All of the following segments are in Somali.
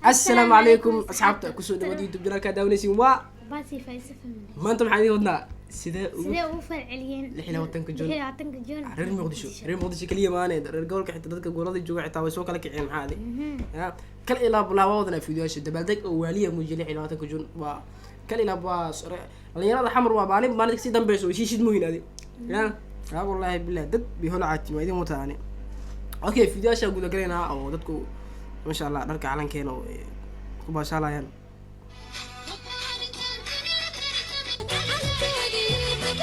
Assalaamu calaykum asxaabta, kusoo dhawaad YouTube janaalka daawanaysiin waa Basi Faysa Family. Maanta maxaan idiin wadnaa? Sidee ugu Sidee ugu falceliyeen 26-ka Juun. 26-ka Juun. Reer Muqdisho, reer Muqdisho keliya maane, reer gobolka xitaa, dadka gobolada jooga xitaa way soo kala kiceen. Maxaa adi ya kal ilaa bulaa waa wadanaa fiidiyoyaasha dabaaldeg oo waaliya muujiya 26-ka Juun. Waa kal ilaa waa dhalinyarada Xamar, waa maalin maalin kasii dambeyso way sii shidmooyin adi ya ya wallahi billah dad bay holacaati waa idin wataa ani. Okay, fiidiyoyaasha guda galaynaa oo dadku masha Allah dharka calankeena oo ay ku baashaalayaan.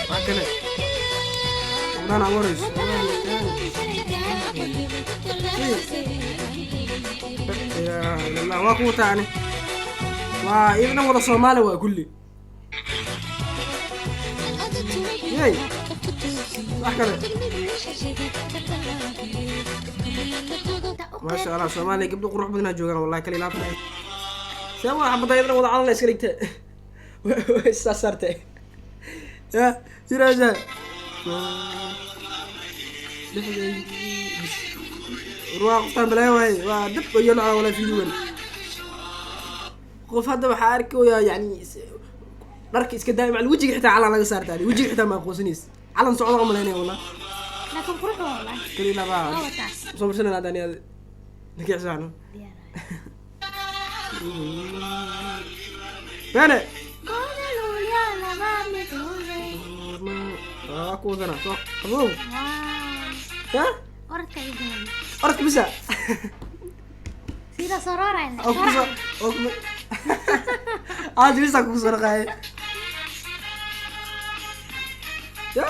Waa kale gabdhahan aan warayso. Waa ku wataa ani, waa iyadana wada Soomaali waa kulli yey. Wax kale, maasha Allah, Soomaaliya gabdho qurux badanaa joogaan wallahi. Kale ilaab see waa xabada iyadana wada calan la iska dhigta, way isaa saartay ya yiraahdaa waa qoftaan balaayo waay, waa dab iyo lacag walaa fiidiyowan. Qof hadda waxaa arkayaa yani dharka iska daaya, macal wejiga xitaa calan laga saartaa, wejiga xitaa ma aqoonsanays, calan socda umalaynaya wallah. Laakiin qurux waa wallahi. Kaliya labaa Waa wataa. Soo marsanayna hadda ani adi saxno. Diyaar. Bene Godaluya laba midoobay. Waa ku wadana soo qabow. Waa. Ha. Orodka i doon. Orodka bisa. Sida sorooraya. Oo kuso oo ku aad bisa kugu soo dhaqaay ya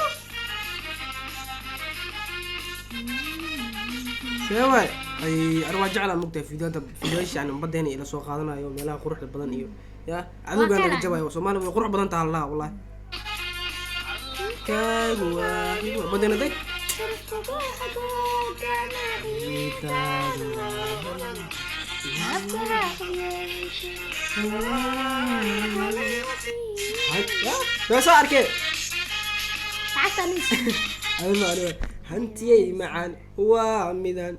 see waay. Ay ani waa jeclaa mugtahay fiidiyoda, fiidiyoyaasha yani ummadeena ila soo qaadanayo meelaha quruxda badan iyo ya cadowgaa naga Waa jabayo. Soomaaliya way qurux badan taha allaha wallahi kaagu waa badeena day. Yaa soo arkee. Lacagta aniga. Ayma aniga hantiyey macaan waa midan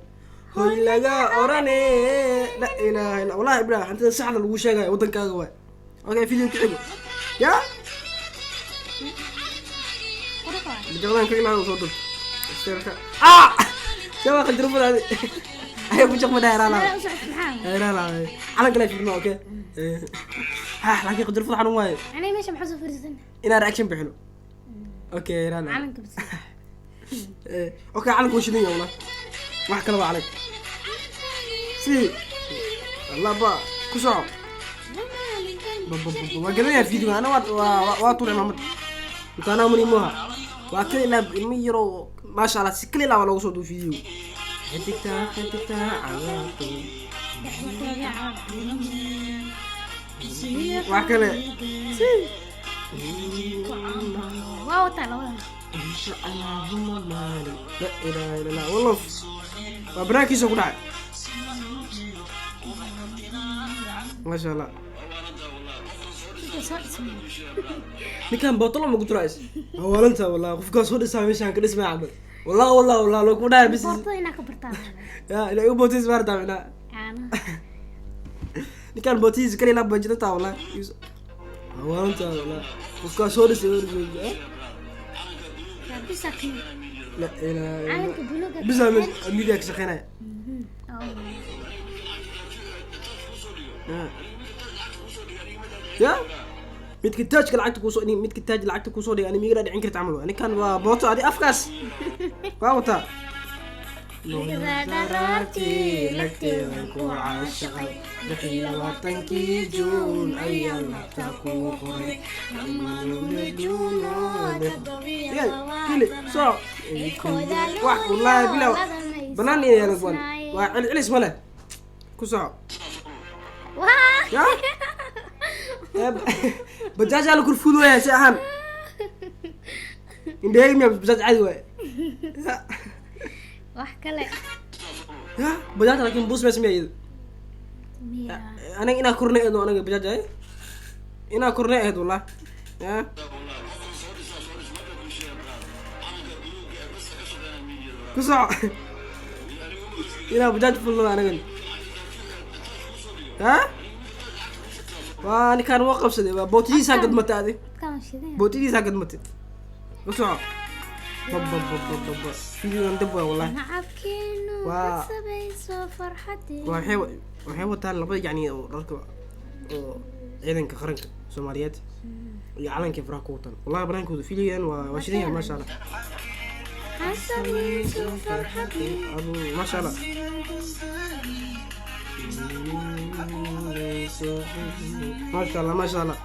hoy laga orane, la ilaaha illa wallahi ibrahim, hantida saxda lagu sheegayo wadankaaga waay. Okay, video ku xigo ya. Qurux waa. Bujaqdan ka ilaado soo dub isteelka ah shabaqa qanjarufadaadi ay bujaq ma dhahay. Meel u socod maxaa? La calanka la fiirno. Okay, ha, laakiin qanjarufada xanuun waaye. Aniga meesha maxaa soo fariisan? Inaan reaction bixino. Okay, la Calanka bas. Okay, calanka wuu shidan yahay wallah, wax kale waa calanka si allah ba ku soco. Waa garanaya video ana waa tuuray mamad intaanaa mani muha waa kala ilaa ilmo yaroo maasha Allah si kala ilaa waa loogu soo duub video xidigta xidigta cagaarta. Wax kale si Waa wataa labadan. Insha Allahuma maali la ilaaha illa Allah wallof waa banaankiisa ku dhacay maasha Allah. Inta soo dhismay. Ninkan bootolo ma ku turays hawaalanta wallah, qofkaa soo dhisaa meeshaan ka dhismaya camal wallah wallah wallah loo ku dhahay bis. Boortada inaa ka bartaa. Ya ilaa igu bootiis maartaa micnaa. Caanaha. Ninkan bootiis kaliya laa banjinta wallah, hawaalanta wallah, qofkaa soo dhisay. Yaa bisa kan. La ilaaha illa Calanka buluuga. Bisa media ka shaqeynaya. Oh. Ya midka taajka lacagta kuusoo dhig, midka taaj lacagta kuusoo dhig, ani miiga dhicin karta camal waay. Ninkan waa booto adi afkaas waa wataa. Dharaartii lagteedan ku caashaqay, 26-kii Juun ayaan lacagta kuu qoray. Yey, kili soo wax wallaahi bilaw banaan iyo yaala kuwan waa celcelis ma leh ku soco. Waa. Ya bajaajaa la kurfuud waya si ahaan indheegi miya bajaaj caadi waay. Wax kale. Ya bajaaj laakiin buus mees miya iyada? Miya. Aniga inaa kornay ahayd, aniga bajaaj ay inaa kornay ahayd wallah ya. Ku soco inaa bajaaj fulno anigan. Ha, waa ninkaan waa qabsaday, waa bootidiisaa gadmatay adi. Kan shidan. Bootidiisaa gadmatay, ku soco. Bab bab bab bab bab bab. Videogan dab waa wallahi. Nacabkeenu sabayso farxadii. Waxay wataan laba yacni oo dharka oo ciidanka qaranka Soomaaliyeed iyo calankii faraha ku wataan. Wallahi banaankooda videogan waa shidan yahay, maasha Allah. Sabayso farxadii. Abu, maasha Allah, maasha Allah, maasha Allah.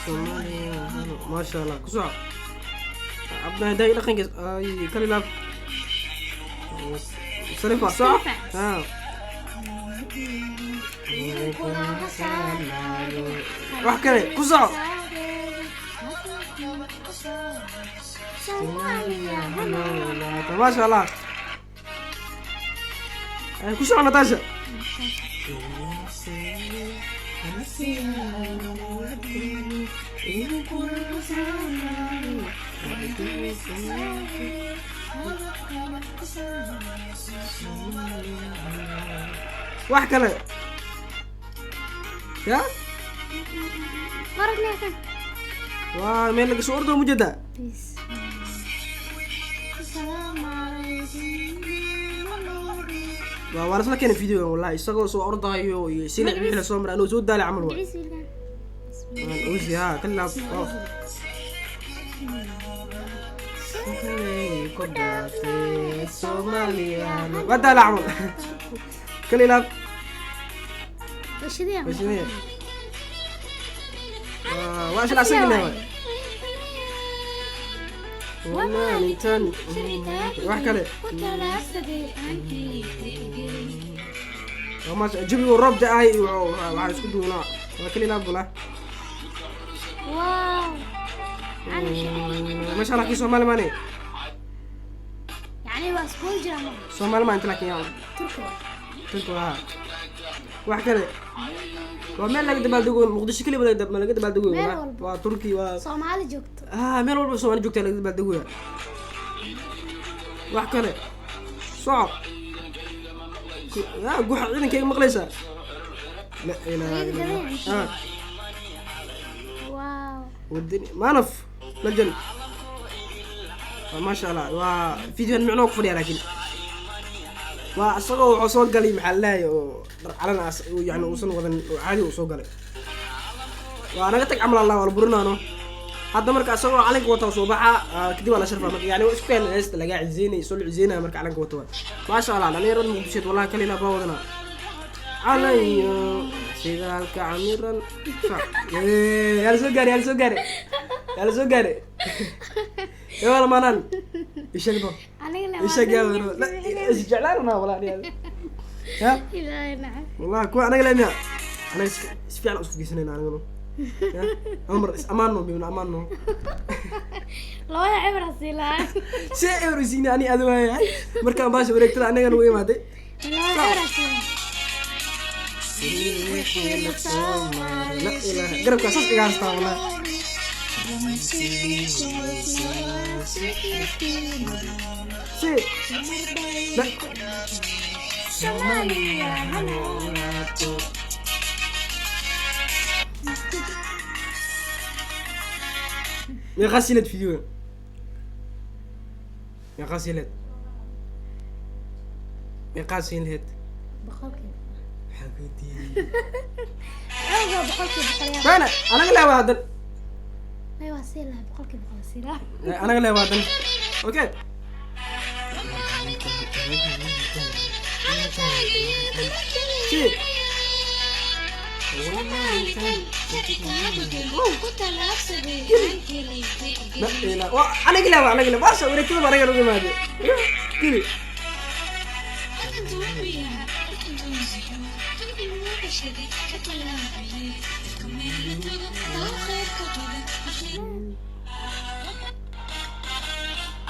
Soomaaliya, maasha Allah, ku soco. Cabdinahi daay dhaqankiis ay kali laab sarifa soco. Ha, wax kale ku soco. Maasha Allah. Ay, ku soco Natasha. Wax kale ya. Maragna kan. Waa meel laga soo ordo mujada. Waa lasla keenay videogan wallahi, isagoo soo ordaayo iyo silic wixii lasoo maray anuu soo daalay camal waa. Magaciisa wiilkan? Waan Uzi, ha ka laab oo ku dhaatay Soomaaliya, waa daalay camal, kala ilaab. Waa shidan. Waa shidan. Waa isla asagina waay. Waa maalintan wax kale. Waa maasha, jawigu roob da-ay, waxaa isku duunaa, waa kala ilaab wallah. Wow. Masha Allah, kii Soomaali maane. Yani waa iskuul jira ma? Soomaali maa inta laakiin yaa. Turki waa. Turki waa. Wax kale, waa meel laga dabaaldego Muqdisho keliya ma laga dabaaldego? Meel wallah. walba. Waa Turki waa. Soomaali joogto. Ah, meel walba Soomaali joogta laga dabaaldegoya. Wax kale, soco. Yaa guxa ciidankayga maqlaysaa? La ilaaha illa Allah. Ah. Wow. wadani maanaf lajan. Waa maasha Allah, waa videoan micnoo ku fadhiya, laakiin waa isagoo wuxuu soo galay maxaa la leeyahay oo dhar calan as yani uusan wadan oo caadi uu soo galay, waa naga tag camal. Allah, waa la burinaano hadda. Marka isagoo calanka wata soo baxa, kadib waa la sharfaa. Marka yani waa isku keen heesta lagaa cizeynay, soo la cizeynaya marka calanka wata. Waa maasha Allah, dhalinyarada Muqdishood wallahi kalila baa wadanaa calayo shidaalka camiran. Yaa la soo gaaray, yaa la soo gaaray, yaa la soo gaaray. Yaa wala maanaan isheeg do. Aniga isheeg yaa wala is jeclaanana walaa ya. Ilaahay nacam. Wallahi kuwa anaga leemiya, anaga si fiican isku geysanayna anaguna ya amar is amaano bibna amaano. Labada cibra sii lahaa. Si ewer isiina ani adi waayahay markaan baasha wareegtada anagana u imaaday. Labada cibra sii lahaa. La ilaaha, garabkaa saas iga haystaa wallahi. Si la Soomaaliya ha noolaato. Meeqaa siilad videoga? Meeqaa siilad? Meeqaa siin lahayd? Boqolkiiba. Waxaa ku diiday. Awga 100% yaa. Bana anaga leewa haddan. May waa sii lahaa 100% sii lahaa. Anaga leewa haddan, okay. Si la ilaa waa anaga leewa, anaga leewa baasha wareegtada ba anaga lagu imaade kili.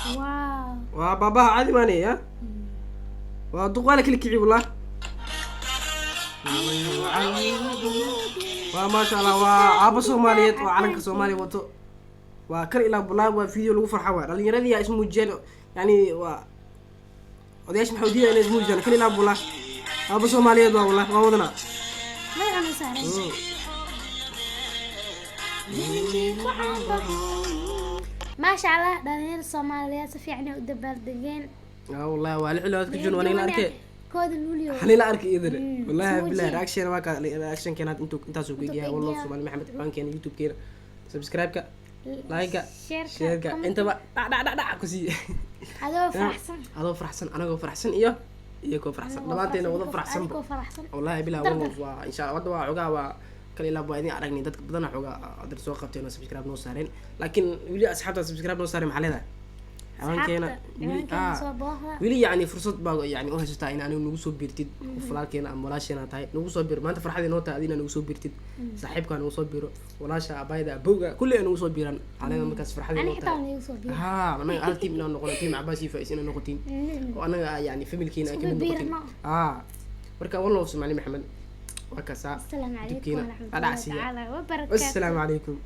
Wow. Waa baabaha caadi maane ya, waa duq, waa la kala kici wallah. Waa maasha Allah, waa aabo Soomaaliyeed oo calanka Soomaaliya wato, waa kal ilaa bulaab. Waa video lagu farxa, waa dhalinyaradii yaa ismuujiyeen, yani waa Odayaasha maxaa u diidaya inay ismuujiyaan? Kal ilaab wallah, aaba Soomaaliyeed waa wallah, waa wadanaa. Magacaan u saaran. Ku caanbaxay. Maasha Allah, dhalinyarada Soomaaliyeed si fiican ay u dabaaldegeen. Ah, wallahi waa 26-ka June, waa nila arkay. 1-da Luulyo. Hanila arkay idin. Wallahi ismuujiye. Billahi reaction waa ka reaction keena intuu intaasuu ku Intuu egyahay. ku Wallah egyahay. Soomaali Maxamed, ciwaankeena YouTube-keena, subscribe-ka, like-ka, Share-ka, share-ka, comment. Intaba dhac dhac dhac dhac ku sii. Adoo faraxsan. Adoo faraxsan, anagoo faraxsan iyo iyagoo faraxsan, dhammaanteena wada faraxsan. Adigoo faraxsan. Wallahi billahi. Dardar. Wallah waa insha Allah, hadda waa xogaa, waa kale ilaa waa idin aragnay. Dadka badana xogaa adar soo qabteen oo subscribe noo saareen, laakiin weli asxaabta subscribe noo saareen maxaa leedahay? Ciwaankeena Asxaabta, weli ciwaankeena soo booqda. Weli yacni fursad baa yani u haysataa in anigu nagu soo biirtid. Qof walaalkeena ama walaasheena tahay, nagu soo biir. Maanta farxadii noo tahay adina nagu soo biirtid, saaxiibkaa nagu soo biiro, walaasha, abayda, abowga, kulli ay nagu soo biiraan aniga. Markaas farxadii Ani noo xitaa tahay. waa igu soo biir. Haa, anaga hal team inaan noqono, team Cabaas iyo Faiz inaan noqotiin oo anaga yani familkiina ay Isku kamid noqotiin. biirno. Haa, marka wallah Soomaali Maxamed waa kaasaa. Asalaamu calaykum YouTube-kiina waraxmatullahi dhadhacsiiya. tacaala wabarakaatu. Wassalaamu calaykum.